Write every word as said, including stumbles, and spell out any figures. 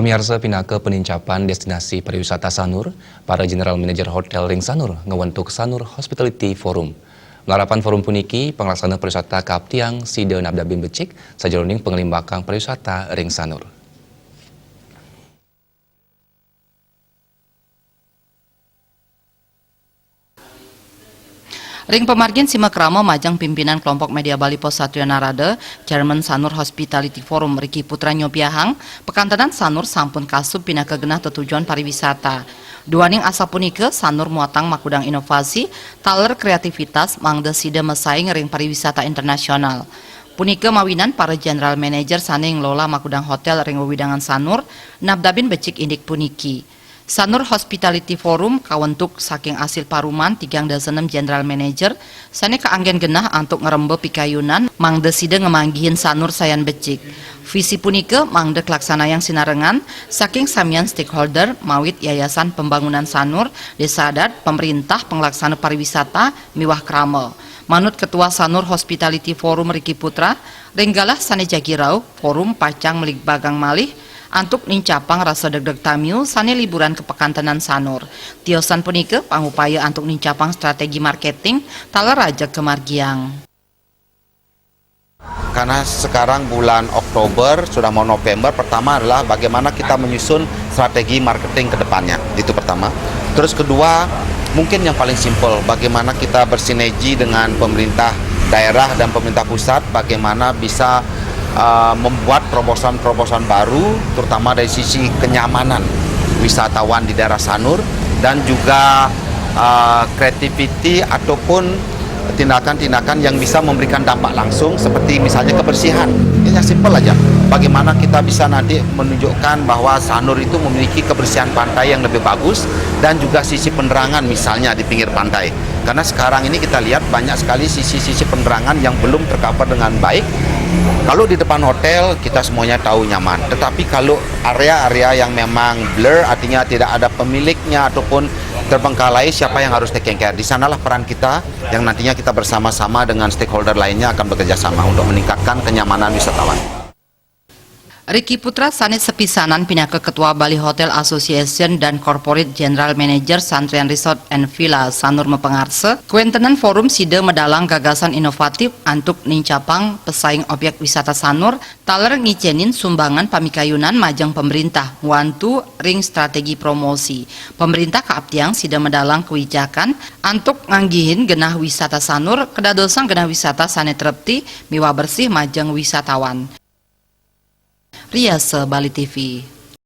Pemirsa, pinaka penincapan destinasi pariwisata Sanur, para General Manager Hotel ring Sanur ngawentuk Sanur Hospitality Forum. Malarapan forum puniki, panglaksana pariwisata kaaptiang sida nabdabin becik sajeroning panglimbakan pariwisata ring Sanur. Ring pamargin sima krama majeng pimpinan Kelompok Media Bali Pos Satria Narada, Chairman Sanur Hospitality Forum Ricky Putra nyobiahang, pakantenan Sanur sampun kasub pinaka genah tetujon pariwisata. Duaning asapunika, Sanur muatang makudang inovasi, taler kreativitas mangda sida masaing ring pariwisata internasional. Punika mawinan para General Manager sane ngelola makudang hotel ring wewidangan Sanur nabdabin becik indik puniki. Sanur Hospitality Forum kawentuk saking asil paruman tigang dasa nem General Manager sane kaanggen genah antuk ngremba pikayunan mangda sida ngamanggihin Sanur sayan becik. Visi punika mangda kalaksanayang sinarengan saking samian stakeholder mawit Yayasan Pembangunan Sanur, Desa Adat, pemerintah, panglaksana pariwisata, miwah krama. Manut Ketua Sanur Hospitality Forum Ricky Putra, ring galah sane jagi rauh, forum pacang maligbagang malih antuk nincapang rasa degdeg tamiu sane liburan ka pakantenan Sanur. Tiosan punika pangupaya antuk nincapang strategi marketing taler ajeg kamargiang. Karena sekarang bulan Oktober, sudah mau November, pertama adalah bagaimana kita menyusun strategi marketing ke depannya. Itu pertama. Terus kedua, mungkin yang paling simpel, bagaimana kita bersinergi dengan pemerintah daerah dan pemerintah pusat, bagaimana bisa uh, membuat terobosan-terobosan baru, terutama dari sisi kenyamanan wisatawan di daerah Sanur dan juga uh, creativity ataupun tindakan-tindakan yang bisa memberikan dampak langsung seperti misalnya kebersihan. Ini yang simpel aja. Bagaimana kita bisa nanti menunjukkan bahwa Sanur itu memiliki kebersihan pantai yang lebih bagus dan juga sisi penerangan misalnya di pinggir pantai. Karena sekarang ini kita lihat banyak sekali sisi-sisi penerangan yang belum tercover dengan baik. Kalau di depan hotel kita semuanya tahu nyaman. Tetapi kalau area-area yang memang blur, artinya tidak ada pemiliknya ataupun terbengkalai, siapa yang harus taking care? Di sanalah peran kita yang nantinya kita bersama-sama dengan stakeholder lainnya akan bekerja sama untuk meningkatkan kenyamanan wisatawan. Ricky Putra sane sepisanan pinaka Ketua Bali Hotel Association dan Corporate General Manager Santrian Resort and Villa Sanur mapangarsa, kawentenan forum sida medalang gagasan inovatif antuk nincapang pesaing objek wisata Sanur taler ngicenin sumbangan pamikayunan majeng pemerintah ngwantu ring strategi promosi. Pemerintah kaaptiang sida medalang kawijakan antuk nganggihin genah wisata Sanur kadadosang genah wisata sane trepti miwah bersih majeng wisatawan. Riasa Bali T V.